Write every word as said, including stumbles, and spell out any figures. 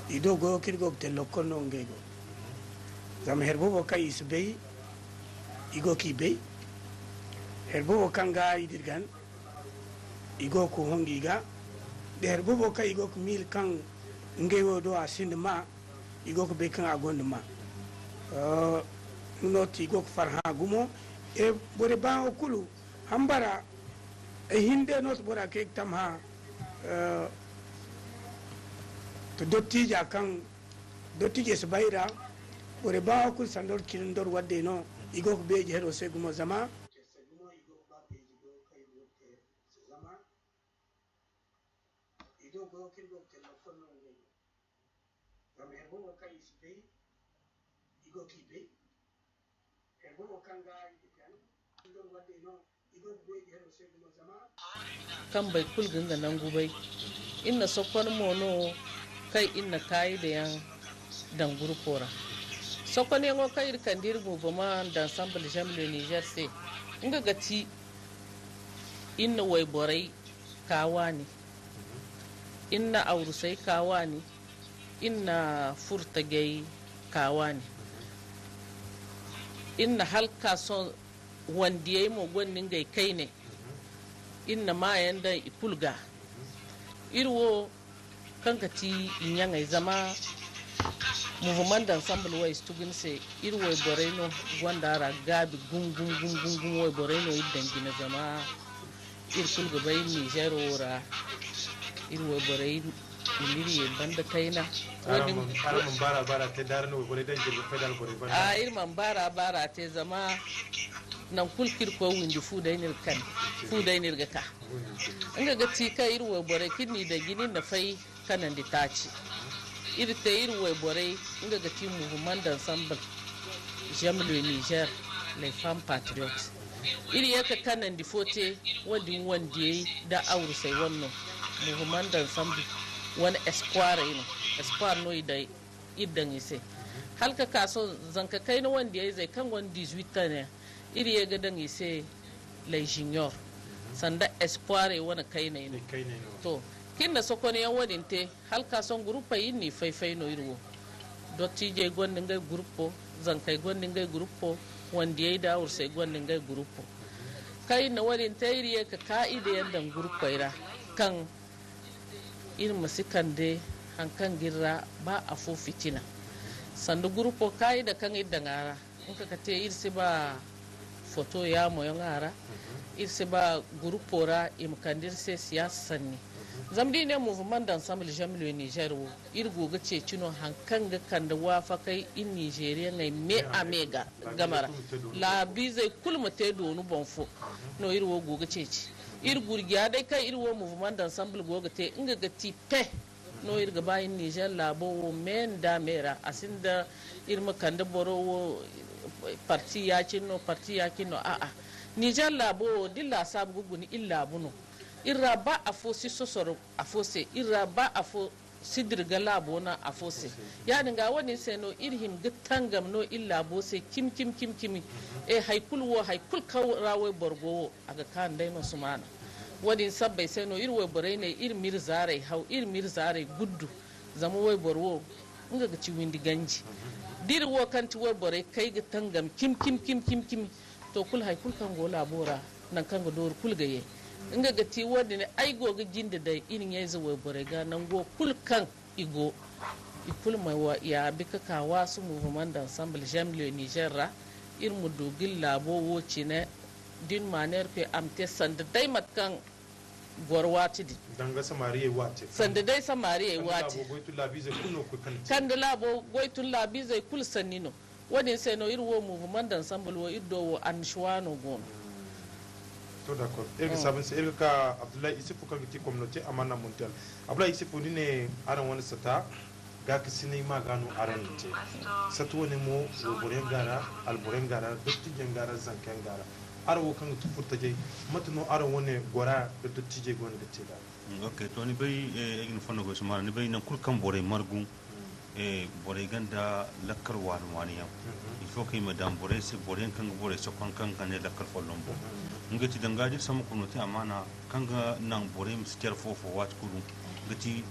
I do goyo kaŋ iri go ga te lokkol no ngey go. Zama hari boobo kaŋ i si bay, i go k'i bay. Hari boobo kaŋ ga i dirgan, i go ga hongu i ga. Da hari boobo kaŋ i go ga miila kaŋ ngey wo do a sinda maa, i go ga bay kaŋ a gonda maa. Ah, no ti i go ga farhã gumo. E, borey baayaŋo kulu, hambara, ay hinne no ti bora kaŋ ay ga tamhã, eh, to dottija kaŋ dottijey si bay ra, borey baayaŋo kulu sanda iri cine nda iri waddey no, i go ga beeji hero se gumo zama. I do goyo kaŋ i go ga te lokkol no ngey. Zama hari boobo kaŋ i si bay, i go k'i bay. Hari boobo kaŋ ga i ga te, i go ga waddey no, i go ga beeji hero se gumo zama. Kambey kulu ga nga nangu bay. Iri na sokon mo no kaŋ iri na kaayidayaŋ daŋ gurupo ra. Sokonyaŋo kaŋ iri kande iri mouvement d'ensemble J'aime le Niger se, nga ga ti, iri na wayborey ka waani, iri na awrusey ka waani, iri na furtajey ka waani, iri na hala ka sohõ wandiyey mo gonda ngey kayney, iri na maayaŋ daŋ i kulu gaa. Iri wo, kaŋ ga ti i ɲaŋey, zama mouvement d'ensemble wo ay si tugu ni se, iri wayborey no gonda a ra gaabi gum, gum, gum, gum, gum wayborey no iri daŋ jine, zama iri kulu ga bay iri Niger wo ra, iri wayborey i n'iri ye banda kayna. Araŋ man baara baara te da araŋ na wayborey daŋ jirbi fay da alborey banda? A, iri man baara baara te, zama nangu kulu kaŋ iri koy windi fu day no iri ga kande, fu day no iri ga ka. Nga ga ti kaŋ iri wayborey kaŋ iri n'i daŋ jine iri na fay kanandi taaci. Iri te iri wayborey, nga ga ti mouvement d'ensemble J'aime le Niger, les femmes patriotes. Iri ye ka kanandi fo te, wo-din wandiyey nda awrusey wane no. Mouvement d'ensemble wane espoirey no. Espoir no i daŋ, iri daŋ i se. Hala ka ka sohõ zanka kayna wandiyayzey kaŋ gonda dix-huit ans yaŋ, iri ye ga daŋ i se les juniors, sanda espoirey wane kayney no. To, kaŋ iri na sokonyaŋ wo-din te, hala ka sohõ guruppey iri n'i fay-fay no iri wo. Dottijey gonda ngey guruppo, zankey gonda ngey guruppo, wandiyey nda awrusey gonda ngey guruppo. Kaŋ iri na wo-din te, iri ye ka kaayidayaŋ daŋ guruppey ra, kaŋ iri ma si kande haŋ kaŋ ga iri ra ba afo fitina. Sanda guruppo kaayida kaŋ iri daŋ a ra, nga ga te iri si ba foto yaamoyaŋ a ra, iri si ba guruppo ra i ma kande iri se siyaasa sanni. Zama da i ne mouvement d'ensemble J'aime le Niger wo, iri go ga ceeci no haŋ kaŋ ga kande waafakay iri Nizeriyaŋey me a me ga, game ra. Laabiizey kulu ma te doonu boŋ fo no iri wo go ga ceeci. Iri gurjiya day kaŋ iri wo mouvement d'ensemble go ga te, nga ga ti pe no iri ga ba iri Niger laabo wo me nda me ra. A sinda iri ma kande boro wo parti ya-cine no, parti ya-cine no, a'a. Niger laabo wo, da iri laasaabu ga guna, iri laabu no. Iri ra ba afo si sosoro afo se, iri ra ba afo si dirga laabo naŋ afo se. Ya-din ga, wo-din se no iri hima ga tangam no iri laabo se cimi, cimi, cimi, cimi. E, hay kulu wo, hay kulu kaŋ ra wayboro go wo, a ga kaanu day no sumaana. Wo-din sabbay se no iri wayborey ne iri m'iri zaarey haw, iri m'iri zaarey guddu. Zama wayboro wo, nga ga ti windi ganji. D'iri wo kaŋ ti wayborey kay ga tangam cimi, cimi, cimi, cimi, cimi, to, kulu hay kulu kaŋ go laabo ra, naŋ kaŋ ga dooru kulu ga ye. Nga ga ti wo-din, ay go ga jinde day iri ɲayze wayborey ga, nango kulu kaŋ i go, i kulu ma wa-, yaabi ka ka waasu Mouvement d'Ensemble J'aime le Niger ra, iri ma du ga iri laabo wo cine d'une manière que a ma te sanda day mate kaŋ goro waati din. Danga Samariyey waati. Sanda day Samariyey waati. Kaŋ da laabo goy tun laabiizey kulu sanni no. Wo-din se no iri wo Mouvement d'Ensemble wo, iri do wo, annashuwa no go no. To, d'accord. Iri ga saabu ni se, iri ga ka Abdullahi Isufu, kaŋ ga ti communauté Amana Mondial. Abdullahi Isufu, ni ne araŋ wane sata gaakasinay ma ga no araŋ ga te. Sata wane mo, wayboro yaŋ go a ra, alboro yaŋ go a ra, dottijo yaŋ go a ra, zanka yaŋ go a ra. Araŋ wo kaŋ ga ti furtajey, mate no araŋ wane gora nda dottijey goono ga te nd'a? Mm, ok, to, ni bay, eh, ay ga ni fondo goy sumaana, ni bay, nangu kulu kaŋ borey margu, eh, borey gonda lakkal waani-waani yaŋ. Il faut que i ma daŋ borey se, boro yaŋ kaŋ ga borey sokon, kaŋ ga ne lakkal folloŋ boŋ. Nga ti danga da iri sambu communauté Amana, kaŋ ga naŋ borey ma si care fo-fo waati kulu, ga ti